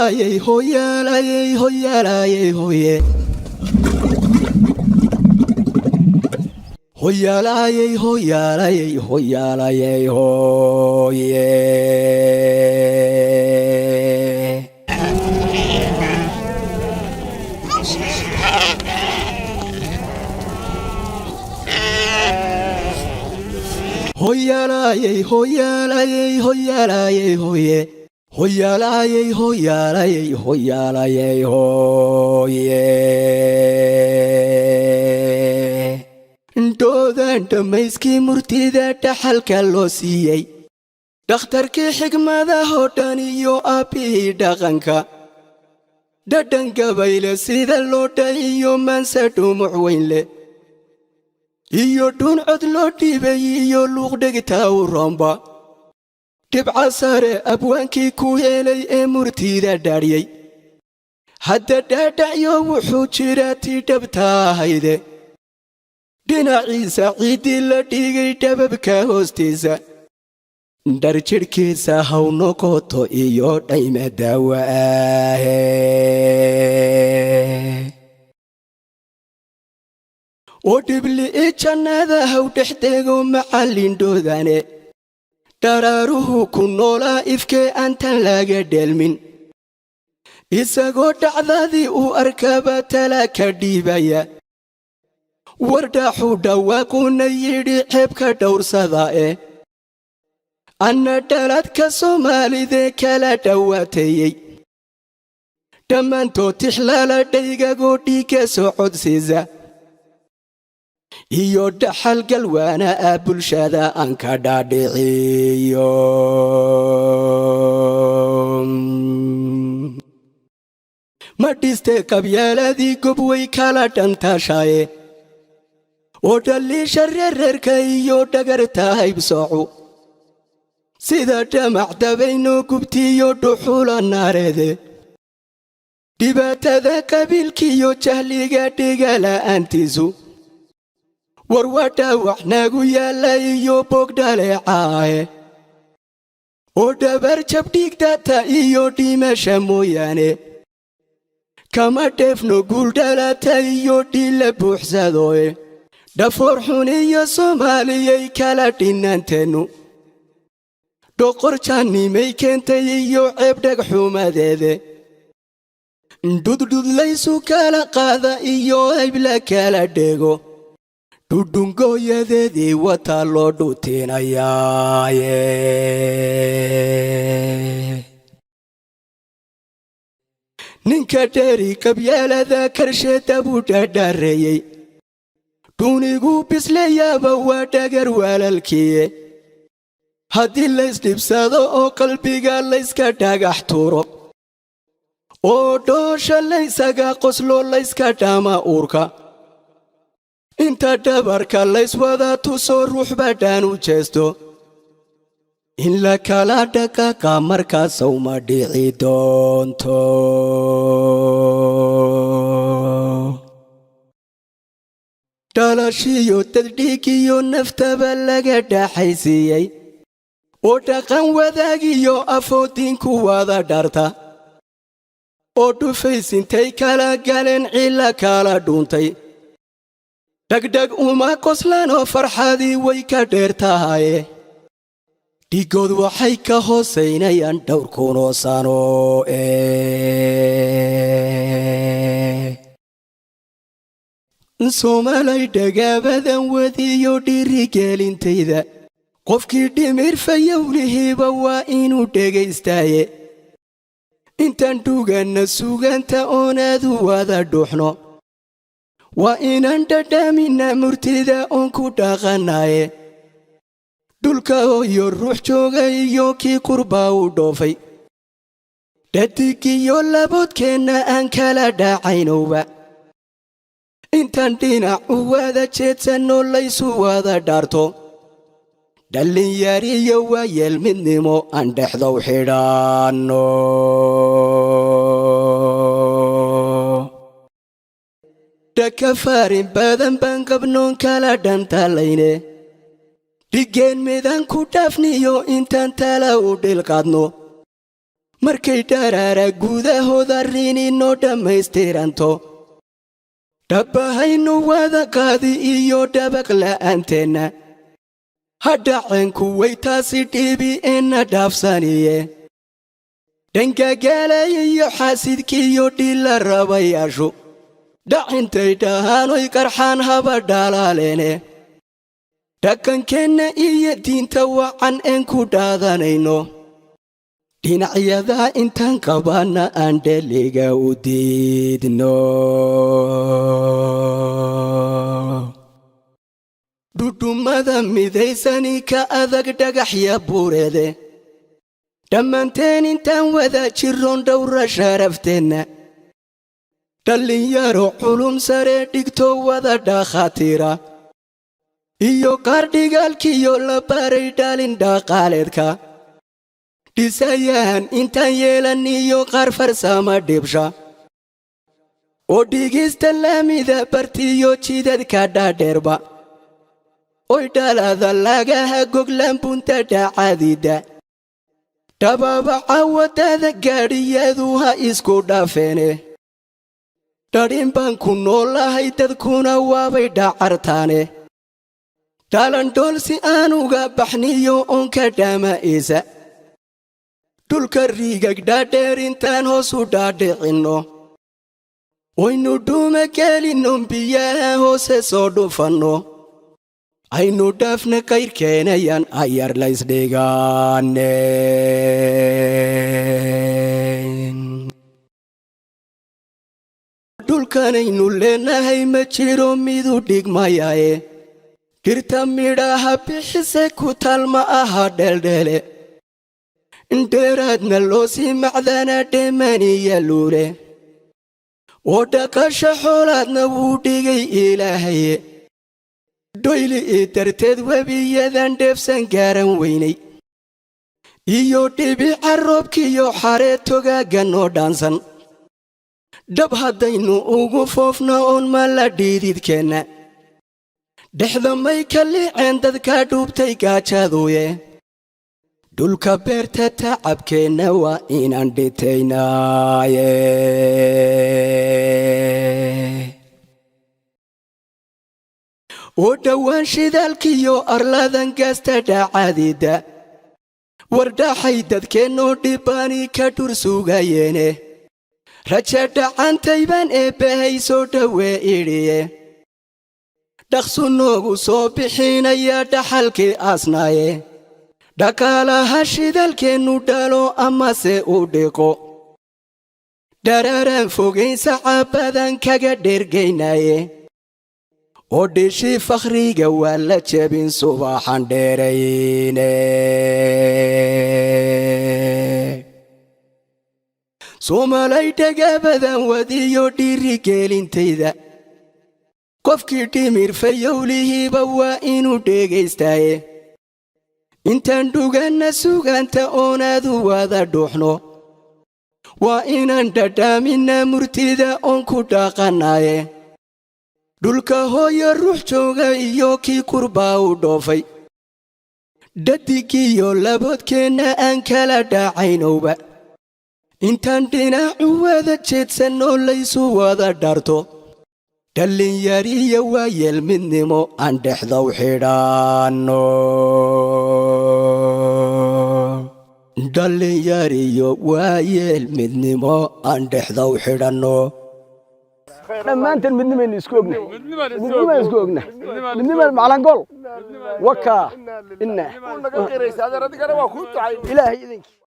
Hoyaalayey, hoyaalayey, hoyaalayey, hoye. Hoyaalayey, hoyaalayey, hoyaalayey, hoye. Hoyaalayey, hoyaalayey, hoyaalayey, hoye. Hoyaalayey, hoyaalayey, hoyaalayey, hoye. Doodan dhammayskii murtida dhaxalka loo siiyey, dhakhtarkii xigmadahoo dhan iyo aabbihii dhaqanka, dhadhan gabayle sida loo dhahiyo maanse dhumuc weyn leh iyo dhuun cod loo dhiibay iyo luuqdhegtaa u roomba, dhibca sare abwaankii ku helay ee murtida dhaadhyey, hadda dhaadhacyo wuxuu jiraa tii dhabtaahayde, dhinaciisa ciiddii la dhigay dhababka hoostiisa, dhar jidhkiisa haw noqoto iyo dhayma daawa ahe. Oo dhibli'i jannada haw dhex dego macallindhoodane, dharaaruhu ku noolaa ifkee aantan laga dheelmin, isagoo dhacdadii uu arkaba tala ka dhiibaya, wardhaxuu dhawaaquna yidhi ceebka dhowrsada eh, anna dhaladka Soomaalidee kala dhowaateeyey, dhammaantood tixlaala dhaygagoo dhiigga soo codsiisa iyo dhaxal galwaana ah bulshada aan ka dhaadhiciyo. Ma dhiste qabyaaladii gobway kala dhantaashaye, oo dhaliisha reerreerka iyo dhagarta haybsoocu sida dhamac dabayno gubtiyo dhuxula naareede, dhibaatada qabiilkiyo jahliga dhigala'aantiisu war waa dhaawac nagu yaalla iyo boog dhaleecaahe, oo dhabar jabdhiigdata iyo dhimasha mooyaane kama dheefno guuldhalata iyo dhiilla buuxsadooye, dhafoor xun iyo Soomaaliyay kala dhinnaanteennu dhoqor jaannimay keentay iyo ceeb dhegxumadeede, dhudhudlaysu kala qaada iyo haybla kala dhego, dhudhungooyadeedii wataa loo dhutinayaaye. Ninka dheeri qabyaalada karsheeda buu dhadhareeyey, dhuunigu bisleyaaba waa dhagar walaalkiye, haddii laysdhibsado oo qalbiga layska dhagax tuuro, oo dhoosha laysaga qoslo layska dhama uurka, inta dhabarka layswada tuso ruux badhaan u jeesto, in la kala dhaqaaqa markaasow ma dhici doonto. Dhalashiyo daddhiigiyo naftaba laga dhaxaysiiyey, oo dhaqan wadaagiyo afoodiinku wada dharta, oo dhufaysintay kala galeen cilla kala dhuuntay, dhegdheg uma qoslanoo farxadii way ka dheer tahaye, dhigood waxay ka hoosaynayaan dhowr kunoo sano. Soomaalay dhagaabadan wadiyo dhiirigelintayda, qofkii dhimir fayowlihiiba waa inuu dhegaystaaye, intaan dhuganna suganta oonaadu wada dhuuxno, waa inaan dhadhaamina murtida oon ku dhaqanaaye, dhulka hooyo ruux jooga iyo kii qurbaa u dhoofay, dhadigiyo laboodkeenna aan kala dhacaynowba, intaan dhinac u wada jeedsanno laysu wada dhaarto, dhallinyariyo waayeel midnimo aan dhexdow xidhaanno. Dhaka faarin badan baan qabnoon kala dhantalayne, dhigeen midaan ku dhaafniyo intaan tala u dhilqaadno, Markay dharaara gudahooda rininoo dhammaystiranto, dhabbahaynu wada qaadi iyo dhabaq la'aanteenna. Hadhaceen kuway taasi dhibi eenna dhaafsaniye, dhangagaalay iyo xaasidkiiyo dhila rabayaashu dhacintay dhahaanoy qarxaan haba dhalaaleene. Dhaqankeenna iyo diinta wacan een ku dhaadanayno, dhinacyada intaan qabaana aan dheliga u diidno. Dhudhummada midaysani ka adag dhagaxya buureede. Dhammaanteen intaan wada jiroon dhowra sharafteenna, dhallinyaro culum sare dhigto wada dhakhaatiira iyo qaar dhigaalkiyo la baray dhalin dhaqaaleedka dhisayaan intaan yeelan, iyo qaar farsama dhibsha oo dhigista laamida bartiyo jidadka dhaadheerba, oy dhalada lagaha goglaan bunta dhacadida dhababaca waddada gaadhiyadu ha isku dhaafeene. Dhadhin baan ku noolahay, dadkuna waabay dhacartaane. Dhalandhool si aan uga baxniyo oonka dhaama'iisa, dhulka riigag dhaadheer intaan hoos u dhaadhicinno, waynu dhuuma gelinnon, biyaha hoose soo dhufanno, aynu dhaafna kayrkeenayan ayar laysdhigaane. Dhulkanaynu leenahay ma jiro midu dhigmayaye. Dhirta midhaha bixise ku taal ma aha dheeldheele, indheeraadna loo sii macdana dheemaniya luule, oo dhaqasha xoolaadna wuu dhigay Ilaahaye. Dhoyli ii darteed webiyadan dheefsan gaaran weynay iyo dhibica roobkiyo xaree togaagga noo dhaansan, dhab haddaynu ugu foofno oon mala dhiididkeenna dhexda may ka liiceen dadka dhuubtay gaajaduye. Dhulka beerta tacabkeenna waa inaan dhitaynaaye. Oo dhowaan shidaalkiyo arladan gaasta dhacadida wardhaxay dadkeennoo dhibbaani ka dhur sugayeene. Raja dhacantay baan eebbahay soo dhowee idhiye, dhaqsu noogu soo bixinaya dhaxalkii aasnaaye. Dhaqaalaha shidaalkeennu dhalo amase u dhiqo, dharaaraan fogayn sacabadan kaga dhergaynaaye, oo dhishii fakhriga waa la jebin subaxan dheerayne. Soomalay dhagabadan wadiyo dhiirigelintayda, qofkii dhimir fayowlihiiba waa inuu dhegaystaaye. Intaan dhuganna sugaanta oonaadu wada dhuuxno, waa inaan dhadhaaminna murtida oon ku dhaqannaaye. Dhulka hooyo ruux jooga iyo kii kurbaa u dhoofay, dhadigiyo laboodkeenna aan kala dhacaynowba, intaan dhinacu wada jeedsanoo laysu wada dharto, dhallinyariya waayeel midnimo aan dhexdow xidhaanno. Dhallinyariyo waayeel midnimo aan dhexdow xidhanno. Dhammaanteen midnimaynu isku ognahay, midnimaan isku ognahay, midnimaan maclangool wakaa ina Ilaahay idinkii.